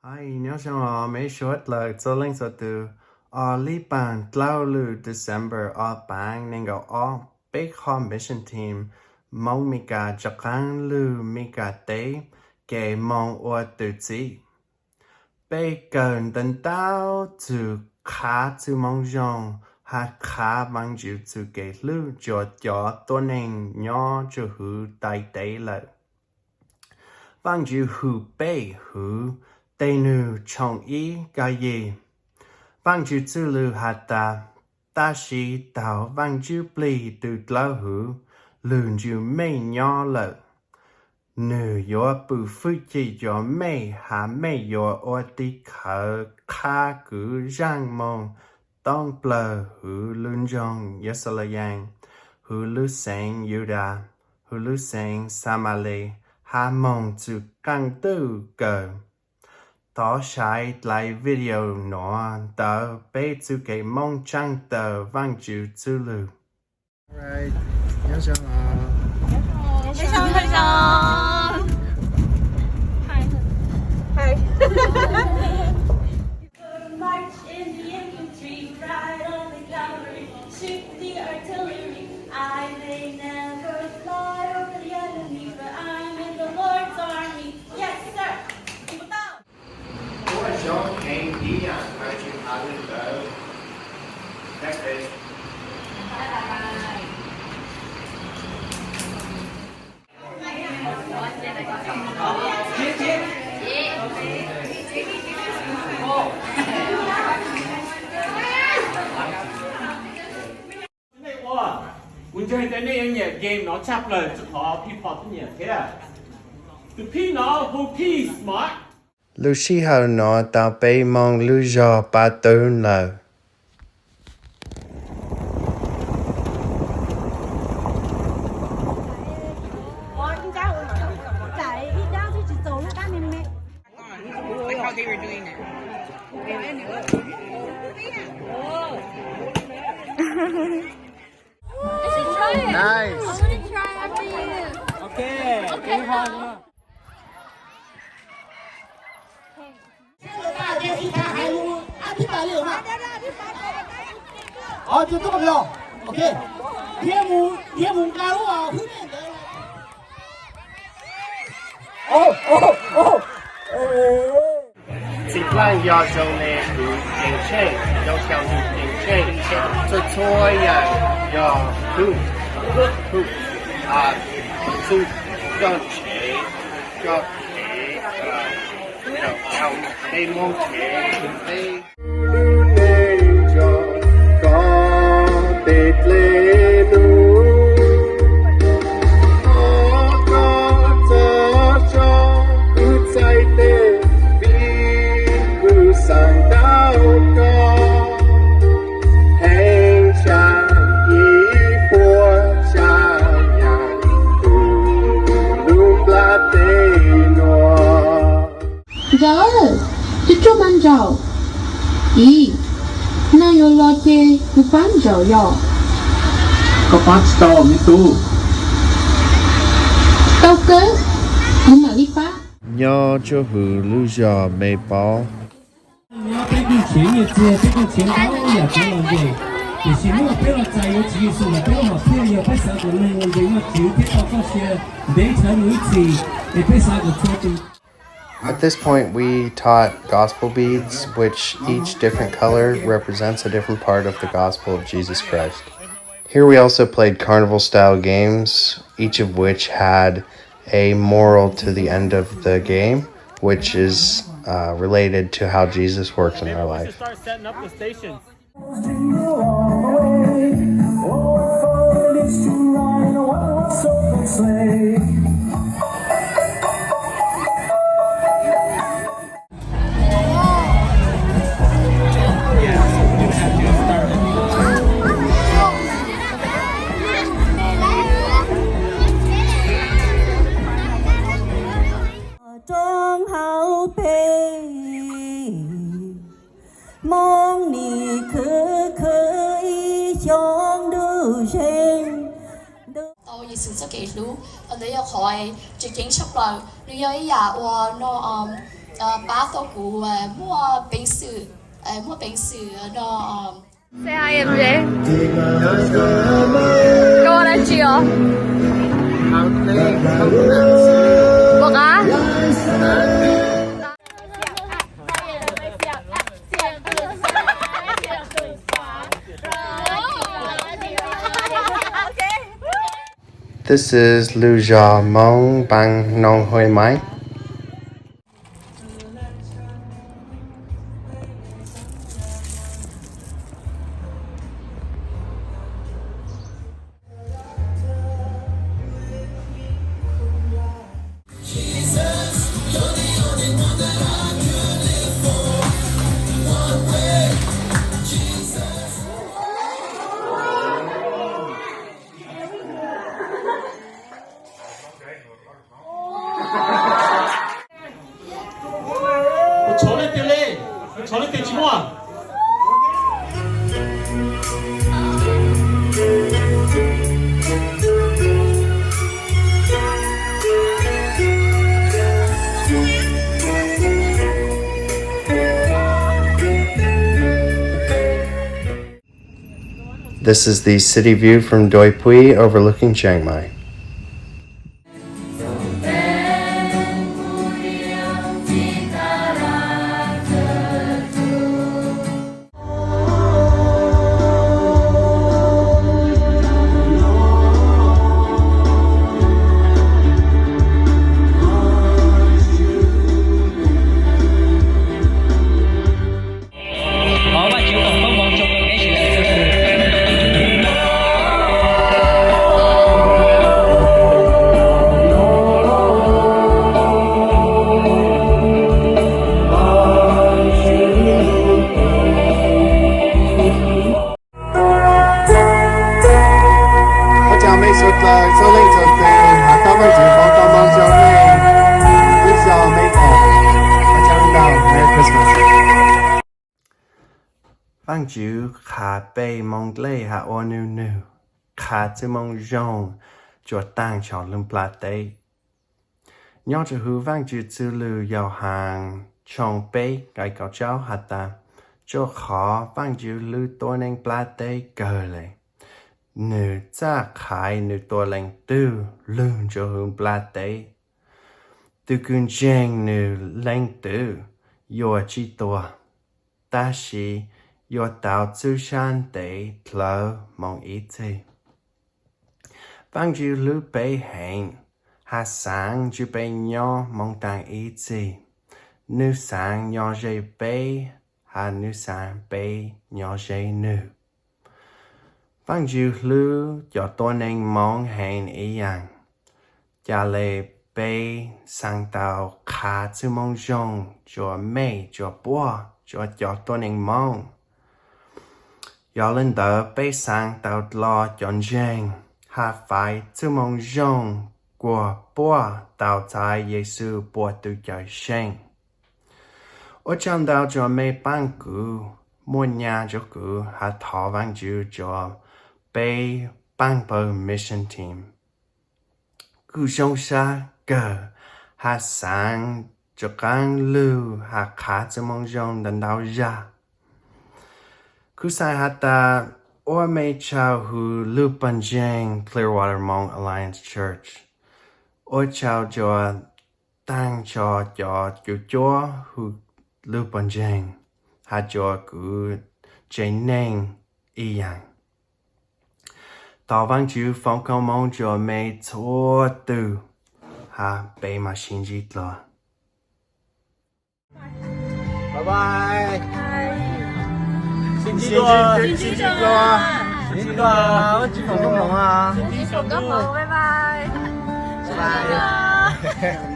Ai, nyob zoo os meb suav dlawg txhua leej txhua tus. Os, lib paag dlaub lug December ob paag neeg nkaum ob, peb qhov mission team Moob Mes Kas rov qaab lug Mes Kas teb kev moog ua tug txib. Peb kawg ntau ntau txug qhab txug moo zoo, hab qhab Vaajtswv txug kev hlub rua cov tuab neeg nyob rua huv tais teb lawm. Vaajtswv hu peb huv Dej Nug tshooj ib kab yig. Vaajtswv txuj lug has tas, tab sis taug Vaajtswv plig tug dlawb huv, lug ntsug mej nyob lawm. Nwg yuav pum fwj chim rua mej, hab mej yuav ua tiv khawv qhab kwv zaaj moog toob plawg huv lub nroog Yeluxalees, huv lub xeev Yudas, huv lub xeev Xamales, hab moog txug qaaj ntuj kawg. Thov saib dlaim video nuav ntawd peb txuj kev moog tsaaj tawm Vaajtswv txuj lug. Alright, nyob zoo os. Nyob zoo, nyob zoo. Hi. Hi. March in the infantry, ride on the cavalry, shoot the artillery. I may never fly over the enemy, but I'm in the Lord's army. Yes, sir. Ua zoo heev ib yaam kawg tsis has lug ntawd. Next page. Kuv ntseeg tias nej yuav nyiam game no tshaj plaws, tsis qhov phij phom twb nyiam thiab. Tus phij no hu phij smart. Lub sij hawm no tau peb moos lub zog pab tub lawm. Nice. Txiv Plag yog zoo le tus ceeb tsheej, zoo xyaum tus ceeb tsheej, txhua txhua yam yog hu, hu, a, txuj coj tsev, coj tsev, tej moog tsev, tej Ntxawm, tsuag tsuag mas Ntxawm. Ib, neeg yuav los ces kuv pab Ntxawm yom. Koj pab tsis tau me tub. Tau kawg, kuv mam li pab. Nyob tsuag huv lub zog Me Pob. Nyob peb kuj tshiav nyiaj txiag, peb kuj tshiav ntau yam kev los ntes, tiam sis muaj peb los txais yuav Tswv Yexus los peb lub hom phiaj yog peb xav kom neeg los ntes Vajtswv thiab tau txoj sia ntev ntshaw mus ib txhis, es peb xav kom txhua tus At this point, we taught gospel beads, which each different color represents a different part of the gospel of Jesus Christ. Here we also played carnival style games, each of which had a moral to the end of the game, which is uh, related to how Jesus works in our life. Start setting up the stations. Roob hauv pes, Hmoob nim khwv khwv ib xyoos ntuj zeeg. Tau Yexus txoj kev hlub, qhov ntawd yog qhov tseem ceeb tshaj plaws. Nws yog ib yam uas no, Pab tau kuv muaj peev xwm, muaj peev xwm no. Say hi, M J. Koj ua dab tsi os? Puas qab? This is lub zos Hmoob Paj Noog Hua Mai. Tshov leej twg li? Tshov leej twg tsis muaj? This is the city view from Doi Pui overlooking Chiang Mai. Ua tsaug mej suav dlawg txhua leej txhua tus has tau Vaajtswv foom koob hmoov rua mej ib zaug mej koom. Ua tsaug ntau, Merry Christmas. Vaajtswv qha peb moo dlej has ua nwg nwg, qha txuj moo zoo tsuas taag nrho lub nplaj teb. Nyob rua huv Vaajtswv txuj lug Yauv Haas tshooj peb nqai kaum tsib has tas, rua qhov Vaajtswv hlub tuab neeg nplaj teb kawg le, nwg txawj qha nwg tuab leeg tug lug rua huv nplaj teb. Tug kws ntseeg nwg leej twg yuav tsi tuag, tab sis yuav tau txuj sab ntev dlawv moog ib txhis. Vaajtswv hlub peb heev, has xaav ntsib peb nyob moog taag ib txhis. Nwg xaav nyob ze peb, has nwg xaav peb nyob ze nwg. Vaajtswv hlub cov tuab neeg Moob heev ib yaam. Ca le peb xaav tau qha txuj moo zoo rua mej, rua puab, rua cov tuab neeg Moob? Yog le ntawd peb xaav tau dlo cov ntseeg, has faiv txuj moo zoo kuas puab tau txais Yexus puab tug Cawmseej. Ua tsaug ntau rua mej paab kuv, muaj nyaj rua kuv has thov Vaajtswv rua peb paab pawg mission team. Kuv zoo sab kawg, has xaav rua qaab lug has qha txuj moo zoo ntau ntau zag. Kuv xaav has tas, ua mej tsaug huv lub pawg ntseeg Clearwater Hmong Alliance Church. Ua tsaug rua taag nrho cov cuv cuab huv lub pawg ntseeg, has rua kuv tsev neeg ib yaam. Thov Vaajtswv foom koob moov rua mej txhua tug, has peb maam sib ntsib dlua. Bye bye. Sib ntsib dlua. Sib ntsib dlua. Sib ntsib dlua. Vaajtswv foom koob moov os. Bye bye. Bye bye.